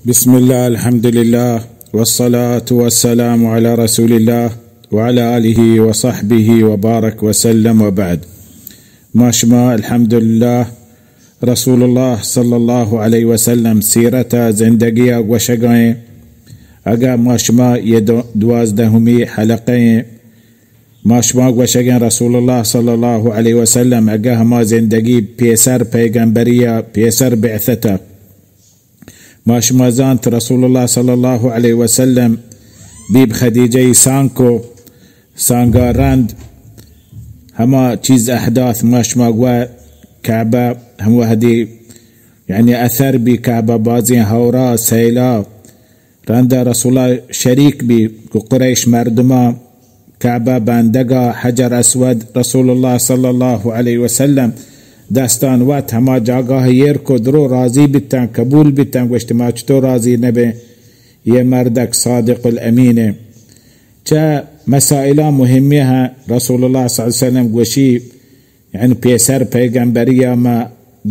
بسم الله، الحمد لله، والصلاة والسلام على رسول الله، وعلى آله وصحبه وبارك وسلم، وبعد. ما شما الحمد لله رسول الله صلى الله عليه وسلم سیرت ءُ زندگی ءَ گوشگ ءَ ایں. اگاں ما شما اے دو-، دوازدہمی حلقہ ایں، ما شما گوشگ ءَ ایں رسول الله صلى الله عليه وسلم اگاں ہما زندگی پیسر پیغمبری ءَ پیسر بعثت ءَ ما شما زانت رسول الله صلى الله عليه وسلم بیب خدیجہ ءِ سانگ کو، سانگا رند ہما چیز احداث ما شما گوا کعبہ ہم وحدی، یعنی اثر بی کعبہ بازیں ہورا سیلا رندا رسول الله شریک بی کہ قریش مردماں کعبہ بندگا حجر اسود رسول الله صلى الله عليه وسلم دستان وت ہما جاگاہ ایر کو، درو راضی بیتن، قبول بیتن، گوشت ما چطور راضی نبیں، یہ مردک صادق الامین ہے. چہ مسائلہ مہمی ہیں رسول الله صلى الله عليه وسلم گوشی، یعنی پیسر پیغمبری ءَ ما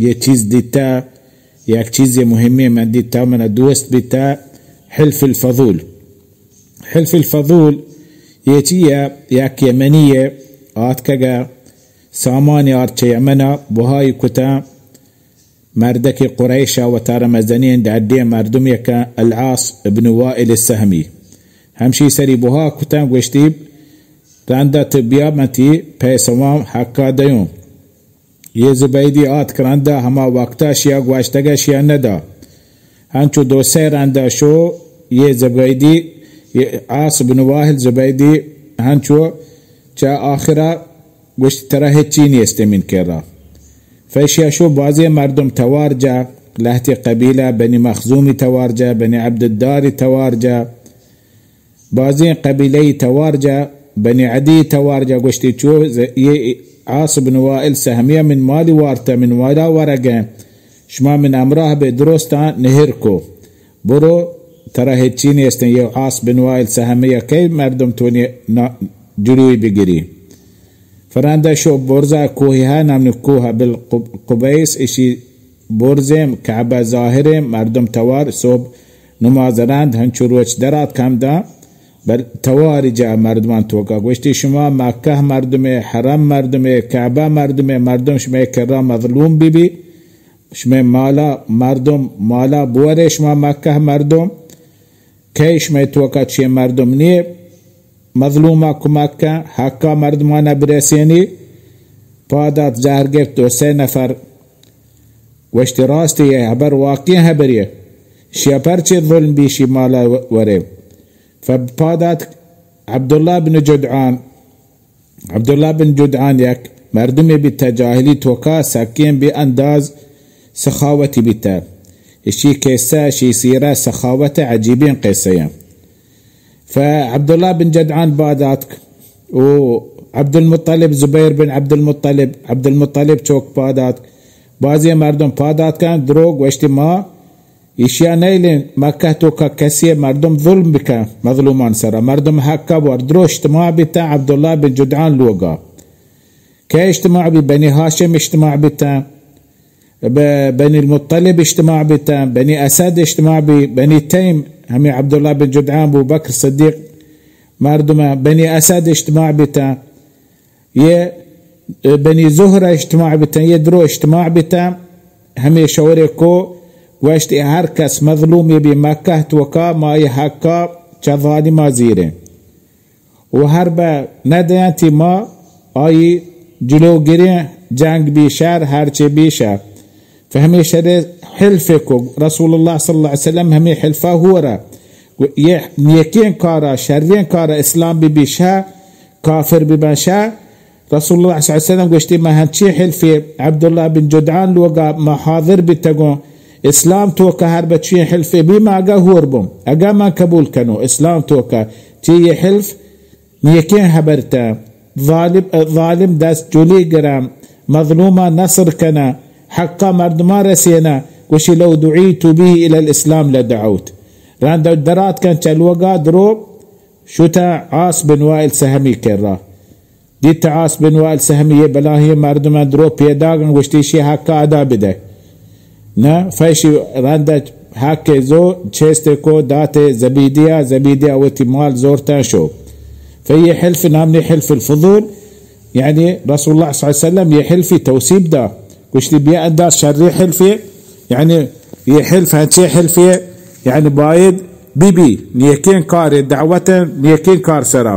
یہ چیز دیتا، یک چیز مہمی من دیتا، من دوست بیتا، حلف الفضول. حلف الفضول یہ چی ہے؟ یک یمنی ہے، آتکگا سامان آرت چہ یمن ءَ، بہائی کتا مردک قریش ءَ وتارا مزنیں ڈڈیں مردم یک العاص ابن وائل السہمی. ہمشی سری بہا کتا، گوشتی رندا تو بیا من تی پیسواں حقا دیوں. یہ زبیدی آتک رندا ہما وقتا شیا گوشتگا شیا ندا. ہنچو دو سے رندا شو یہ زبیدی، یہ عاص بن واہل زبیدی ہنچو چہ آخرا گوشت ترا ہچی نیست من کرا. فیشیا شو بازی مردم توار جا، لہتی قبیلہ بنی مخزومی توار جا، بنی عبدالداری توار جا، بازیں قبیلہ ای توار جا، بنی عدی توار جا، گوشتی چو ز-، یہ عاص بن وائل سہمیہ من مالی وارتا، من والا ورگیں، شما من امراہ بے درستاں نہر کو، برو ترا ہچی نیستیں. یہ عاص بن وائل سہمیہ کئی مردم تونی نا-، جلوی بگری. فراندا شو برزا کوہی ہا نامنی کوہ بالقبیس، اشی برزیں کعبہ ظاہریں مردم توار صبح نماز راند ہنچو روچ درات کم داں، بل تواری جا مردمان توکا گوشتی شما مکہ مردمے، حرم مردمے، کعبہ مردمے، مردم شمے کرا مظلوم بی بی، شمے مالا مردم، مالا بورے شما مکہ مردم، کئی شمے توکا چے مردم نیے مظلوما کمک کن، حقا مردمانا برسینی. پادات زہر گپت دو سے نفر گوشتی راستی یہ حبر واقعی حبریے، شیا پرچے ظلم بیشی مالا ورے. فپادات عبداللہ بن جدعان، عبداللہ بن جدعان یک مردمے بیتا جاہلی توکا سکیں بے انداز سخاوتی بیتا. اشی قصہ، اشی سیرہ سخاوت عجیبیں قصہ ہیں. فعبداللہ بن جدعان باد آتک و عبدالمطلب، زبیر بن عبدالمطلب، عبدالمطلب چوک پاد آتک. بازی مردم پاد آتکن، درو گوشتی ما ایشیا نیلیں مکہ توکا کسی مردم ظلم بکن مظلومان سرا، مردم حقا بور. درو اجتماع بیتن عبداللہ بن جدعان لوگا. کہ اجتماع بی؟ بنی ہاشم اجتماع بیتن، ب-، بنی المطلب اجتماع بیتن، بنی اسد اجتماع بی، بنی تیم، ہمیں عبداللہ بن جدعان بو بکر صدیق مردم، بنی اسد اجتماع بیتن، یہ بنی زہرہ اجتماع بیتن، یہ درو اجتماع بیتن، ہمیں شورے کو گوشت ہر کس مظلومی بی مکہ توکا ما یہ حقا چہ ظالما زیریں. و ہر بہ ندینتی ما آئی جلوگریں، جنگ بی شر، ہرچے بی شر. فہمی شر حلف کو رسول اللہ صلی اللہ علیہ وسلم ہمی حلفا ہورا. یہ نیکیں کارا، شریں کارا اسلام بی بی شر، کافر بی بن شر، رسول اللہ صلی اللہ علیہ وسلم گوشتی، من ہنچی حلفے عبداللہ بن جدعان لوگا ما حاضر بیتگوں، اسلام توکا ہر بچی حلفے بی ما اگا ہور بوں، اگا من قبول کنوں اسلام توکا، چی یہ حلف نیکیں حبرتا، ظالم، ظالم دست جلی گرم، مظلوما نصر کنا، حقا مردما رسینا، گوشی لو دعیت به الی الاسلام لدعوت. رند درات کن چلوگا درو، شتا عاص بن وائل سہمی کرا. دیت عاص بن وائل سہمی یہ بلاہیں مردم درو پیداگن، گوشتی شی حقا ادا بدے. نہ، فیشی رند حق زو چیستے کو داتے زبیدیا، زبیدیا وتی مال زورتاں شو۔ فیہ حلف نامنی حلف الفضول، یعنی رسول اللہ صلی اللہ علیہ وسلم یہ حلفی توصیف دا، گوشتی بیا انداز شری حلفی، یعنی یہ حلف ہنچے حلفی، یعنی باید بی بی نیکین کار، دعوت نیکین کار سرا۔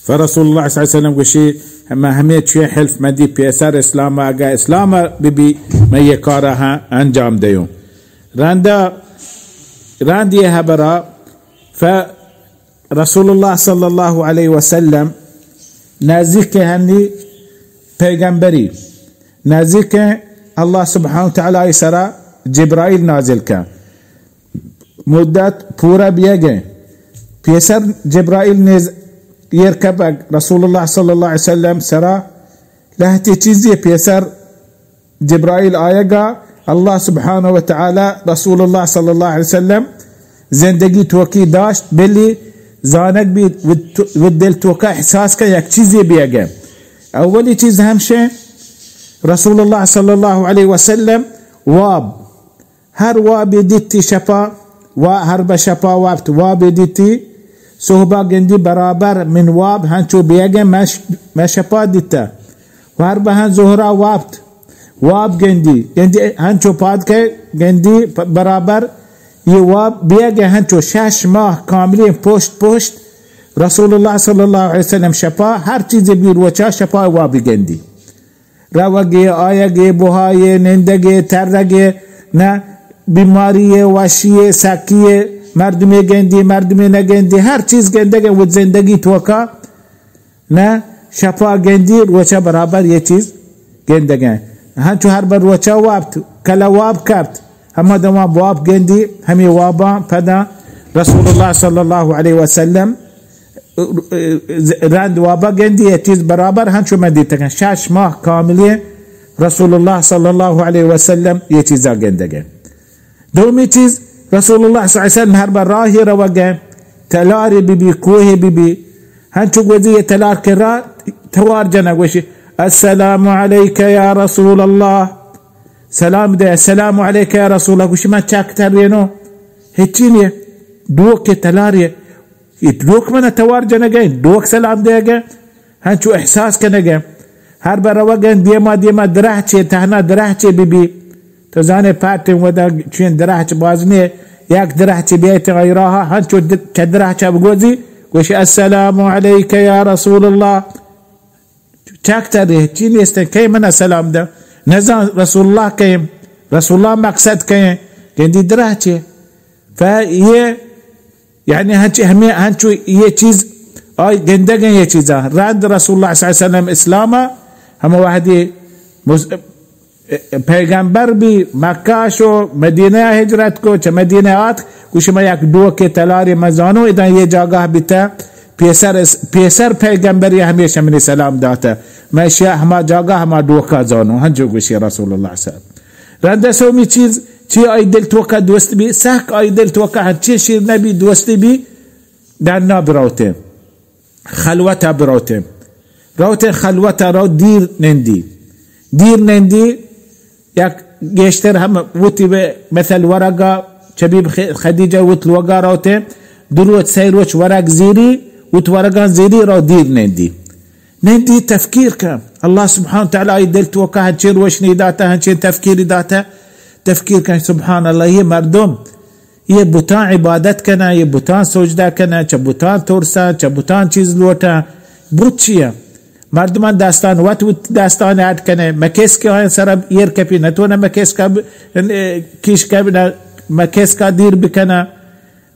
فرسول اللہ صلی اللہ علیہ وسلم گوشی، من ہمے چوئے حلف مندی پیسر اسلام، اگا اسلام بی بی، من یہ کارا ہاں انجام دیوں۔ رندا، رند یہ حبرا، فرسول اللہ صلی اللہ علیہ وسلم نزدیک ہنی پیغمبری، نزدیک اللہ سبحانہ و تعالی سرا جبرائیل نازل کن۔ مدت پورا بیگ ء۔ پیسر جبرائیل نیز ایر کپگ رسول اللہ صلی اللہ علیہ وسلم سرا۔ لہتے چیزی پیسر جبرائیل آیگا، اللہ سبحانہ و تعالی رسول اللہ صلی اللہ علیہ وسلم زندگی توکی داشت، بلی زانگ بیت و تو-، و دل توکا احساس کا یک چیزی بیگ ء۔ اولی چیز ہمشہ رسول اللہ صلی اللہ علیہ وسلم واب ہر وابی دیتی شپا، و ہر بہ شپا وپت وابی دیتی، صحبا گندی برابر من واب ہنچو بیگے مش-، مہ شپا دیتا۔ و ہر بہ ہن ظہرا وپت واب گندی، گندی ہنچو پاد کے گندی پ-، برابر یہ واب بیگے ہنچو شش ماہ کاملیں پشت پشت رسول اللہ صلی اللہ علیہ وسلم شپا ہر چیزی بی روچا شپا وابی گندی۔ روگے، آیگے، بہائے، نندگے، ترگے، نہ بیماری، وشی، سکی، مردمے گندی، مردمے نہ گندی، ہر چیز گندگے، وہ زندگی توکا نہ شپا گندی، روچا برابر یہ چیز گندگے۔ ہنچو ہر بر روچا وابت، کلا واب کپت، ہما دما واب گندی، ہمیں واباں پدا رسول اللہ صلی اللہ علیہ وسلم رند وابا گندی، یہ چیز برابر ہنچو من دیتگن، شش ماہ کاملی رسول اللہ صلی اللہ علیہ وسلم یہ چیزا گندگن۔ دومی چیز، رسول اللہ صلی اللہ علیہ وسلم ہر بر راہی روگن، تلاری be be, Kohi be be, ہنچو گوزی یہ تلار کے راہ توار جنگ وشی، السلام علیک یا رسول اللہ، سلام دے، السلام علیک یا رسول اللہ، گوشی من چک ترینو، ہچی نیہ، ڈوک کے تلاری، یہ ڈوک من توار جنگے، ڈوک سلام دے گے، ہنچو احساس کنگے۔ ہر بر روگے دیما دیما درہچے، تہنا درہچے بی بی۔ تو زانے پاتیں ودا چین درہچ باز نے، یک درہچے بیایت آئی راہا، ہنچو د-، چہ درہچا بگوزی، گوشی السلام علیک یا رسول اللہ۔ چک ترے، چی نیستیں، کئی منا سلام دا؟ نزان رسول اللہ کئیں، رسول اللہ مقصد کئیں، گندی درہچے۔ ف یہ یعنی ہنچ-، ہمیں ہنچو یہ چیز آئی گندگیں یہ چیزاں۔ رند رسول اللہ صلی اللہ علیہ وسلم اسلام ہم وحدی مس-، پیغمبر بی مکہ شو، مدینہ ہجرت کو، چہ مدینہ آت، گوشی ما یک ڈوکے تلاری مزانو، ادان یہ جاگہ بیتا، پیسر اس-، پیسر پیغمبری ہمیشہ منی سلام داتا، میں شیعہ ہما جاگہ ہما ڈوکا زانو، ہنچو گوشی رسول اللہ صلی اللہ علیہ وسلم۔ رند سومی چیز، چی آئی دل توکا دوست بی، سہک آئی دل توکا ہنچی شیر نبی دوستی بی، ڈنا بروتیں، خلوتا بروتیں، روتیں خلوتا رو دیر نندی، دیر نندی، یک گیشتر ہم وتی بہ مثل ورگا چبیب خ-، خدیجہ وت لوگا روتیں، دو روچ، سہ روچ ورگ زیری، وت ورگاں زیری رو دیر نندی۔ نندی تفکیر کن۔ اللہ سبحانہ و تعالی آئی دل توکا ہنچیں روشنی داتا، ہنچیں تفکیری داتا۔ تفکیر کن، سبحان اللہ، یہ مردم، یہ بتان عبادت کنن، یہ بتان سجدہ کنن، چہ بتان ترسن، چہ بتان چیز لوٹن۔ بت چیئے؟ مردمان دستان وت، وت دستان اڈ کنن، مکسک آیان سر ایر کپی، نتونن مکسکا ب-، کیش کپ، نہ مکسکا دیر بکنن۔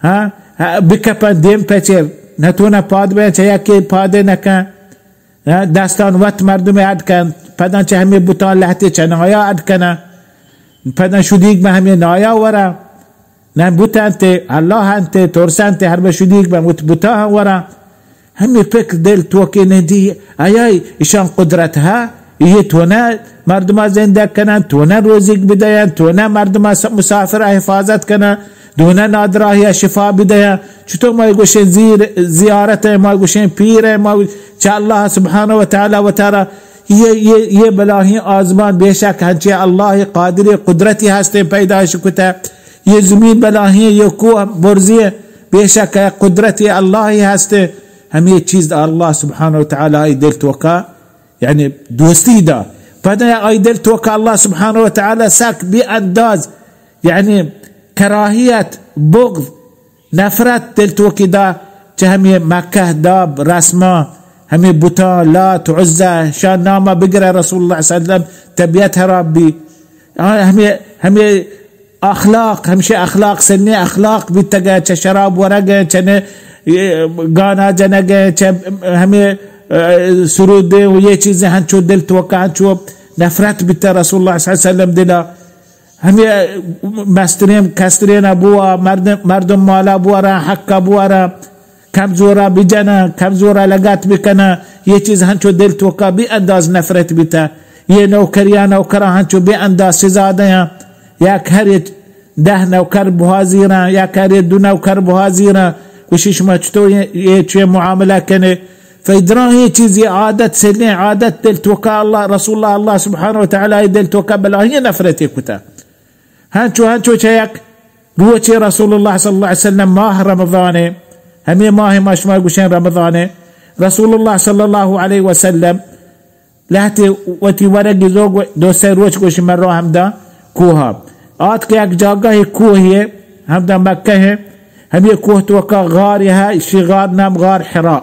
ہاں، ہاں، بکپن دیم پچے، نتونن پاد بین، چہ یکی پادے نکن۔ ہاں، دستان وت مردم اڈ کن، پدان چہ ہمیں بتان لہتے چہ نایا اڈ کنن، پدان شدیگ بہ ہمیں نایا ورن۔ نہ بت انت، اللہ انت، ترس انت، ہر بہ شدیگ بہ وت بتان ورن۔ ہمیں فکر دل توکے نندی، آیا ایشان قدرت ہا؟ یہ تو نہ مردما زندگ کنن، تو نہ روزیگ بدین، تو نہ مردما س-، مسافر حفاظت کنن، تو نہ نادراہی شفا بدین۔ چطور ما گوشیں زیر، زیارت ہے، ما گوشیں پیر ہے، ما چہ اللہ سبحانہ و تعالی و تعالی یہ، یہ، یہ بلاہیں آزمان بے شک ہنچیں اللہ قادر قدرتی ہستیں پیدائش کتہ۔ یہ زمین بلاہیں، یہ کوہ برزیں، بے شک قدرت اللہ ہستے۔ ہمے چیز اللہ سبحانہ و تعالی ای دل توکا، یعنی دوستی دا۔ پدا ای دل توکا اللہ سبحانہ و تعالی سک بے انداز، یعنی کراہیت، بغض، نفرت دل توکی دا چہ ہمے مکہ داب رسماں، ہمے بتاں، لات، عزہ، شان نامہ بگرے رسول اللہ صلی اللہ علیہ وسلم طبیعت خراب بی۔ آ، ہمے، ہمے اخلاق، ہمشی اخلاق سنیں اخلاق بیتگے، چہ شراب ورگے، چہ نے، اے، گانا جنگے، چہ ہمے، اے، سرودیں و یہ چیزیں ہنچو دل توکا ہنچو نفرت بیتا رسول اللہ صلی اللہ علیہ وسلم دلا۔ ہمے مسترین کسترین بوا، مردم، مردم مالا بوارا، حقا بوارا، کمزورا بجنا، کمزورا لگت بکنا، یہ چیز ہنچو دل توکا بے انداز نفرت بیتا۔ یہ نوکریا نوکرا ہنچو بے انداز سزا دیاں۔ یک ہر دہ نوکر بہا زیراں، یک ہر دو نوکر بہا زیراں۔ گوشی شما چطور یہ، یہ چوئے معاملہ کنے؟ فدراہیں چیزی عادت سلیں، عادت دل توکا اللہ، رسول اللہ، اللہ سبحانہ و تعالی دل توکا بلاہیں نفرتے کتا۔ ہنچو، ہنچو چہ یک روچے رسول اللہ صلی اللہ علیہ وسلم ماہ رمضان، ہمے ماہ ما شما گوشیں رمضان، رسول اللہ صلی اللہ علیہ وسلم لہتے وتی ورگی زوگ دو سے روچ گوشی من رو ہمدا کوہا۔ آتک یک جاگہ کوہی، ہمدا مکہ ہے، ہمے کوہ توکا غار ہے، شی غار نام غار حراء۔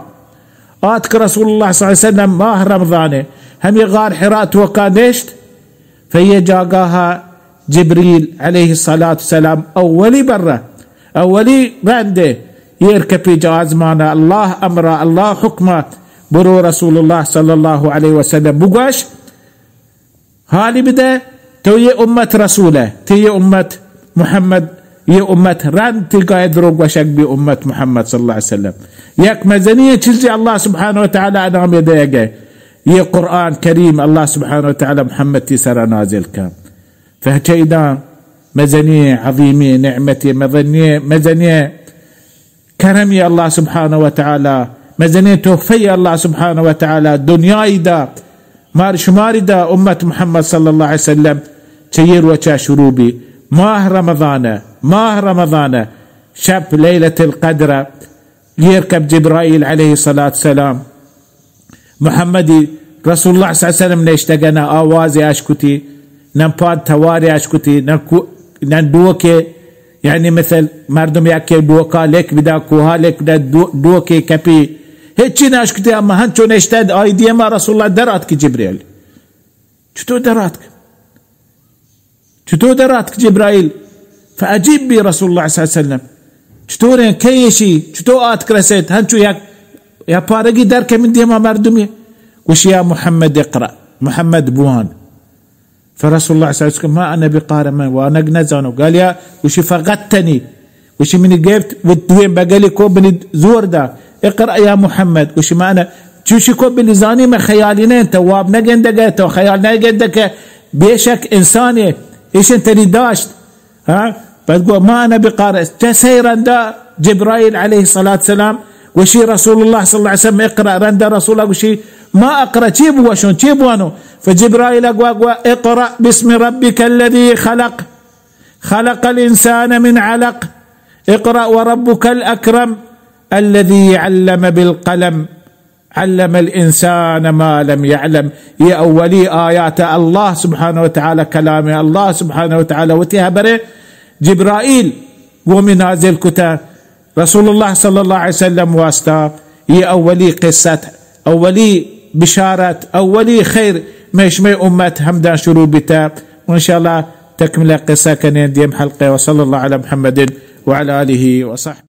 آتک رسول اللہ صلی اللہ علیہ وسلم ماہ رمضان، ہمے غار حراء توکا نشت۔ فہ یہ جاگاہا جبریل علیہ الصلاة والسلام اولی برہ، اولی رندے ایر کپی جہ آزمانا، اللہ امرا، اللہ حکما، برو رسول اللہ صلی اللہ علیہ وسلم بگوش، حالی بدے، تو یہ امت رسول ہے، تی یہ امت محمد، یہ امت رند تی گائے دروگ وشک بی امت محمد صلی اللہ علیہ وسلم۔ یک مزنی چیزی اللہ سبحانہ و تعالی نام دے گئے، یہ قرآن کریم اللہ سبحانہ و تعالی محمد تی سرا نازل کن۔ فہچہ ادا مزنی عظیمی نعمتی، مزنی، مزنی کرمی اللہ سبحانہ و تعالی، مزنی تحفہ اللہ سبحانہ و تعالی دنیای دا، مار شماری دا امت محمد صلی اللہ علیہ وسلم چہ یہ روچا شروع بی۔ ماہ رمضان، ماہ رمضان، شپ لیلۃ القدر، ایر کپ جبرائیل علیہ الصلاة والسلام۔ محمدی رسول اللہ صلی اللہ علیہ وسلم نشتگہ، نہ آواز اش کتی، نہ پاد توار اش کتی، نہ کو-، نہ ڈوکے، یعنی مثل مردم یکے ڈوکا لک بدا، کوہا لک بدا، ڈو-، ڈوکے کپی، ہچی نہ اش کتی، اما ہنچو نشتہ، آئی دیما رسول اللہ در آتکی جبرائیل۔ چطور در آتک؟ چطور در آتک جبرائیل؟ فعجیب بی رسول اللہ صلی اللہ علیہ وسلم۔ چطور ہیں؟ کئے ایشی؟ چطور آتک رسیت؟ ہنچو یک، یا پارگی در کمن دیما مردمی۔ گوشی، یا محمد اقرأ، محمد بوان۔ فرسول اللہ صلی اللہ علیہ وسلم، ما انا بقارئ، من وانگ نزانو۔ گالیا، گوشی، فغطنی، گوشی منی گپت، و دوئیں بگلی کو بنی زور دا، اقرأ یا محمد، گوشی من چوشی کو بلی زانی من خیالی نہ، تو واب نہ گندگے، تو خیال نہ گندگے، بے شک انسانے، ایشن تری داشت۔ ہاں؟ پد گو ما انا بقارئ، چہ سئے رندا جبرائیل علیہ الصلاة والسلام گوشی رسول اللہ صلی اللہ علیہ وسلم اقرأ، رندا رسول اللہ گوشی ما اقرأ، چی بوشون، چی بوانو؟ فجبرائیل گوا گوا اقرأ باسم ربک الذی خلق، خلق الانسان من علق، اقرأ وربک الاکرم، الذی علم بالقلم، علم الانسان ما لم یعلم۔ یہ اولی آیات اللہ سبحانہ و تعالی، کلام اللہ سبحانہ و تعالی وتی حبر جبرائیل گومی نازل کتا رسول اللہ صلی اللہ علیہ وسلم واسطہ۔ یہ اولی قصت، اولی بشارت، اولی خیر میں شمے امت ہمدا شروع بیتا۔ و انشاءاللہ تکملہ قصہ کنیں دیم حلقہ۔ وصلی اللہ علی محمد وعلی آلہ وصحبہ۔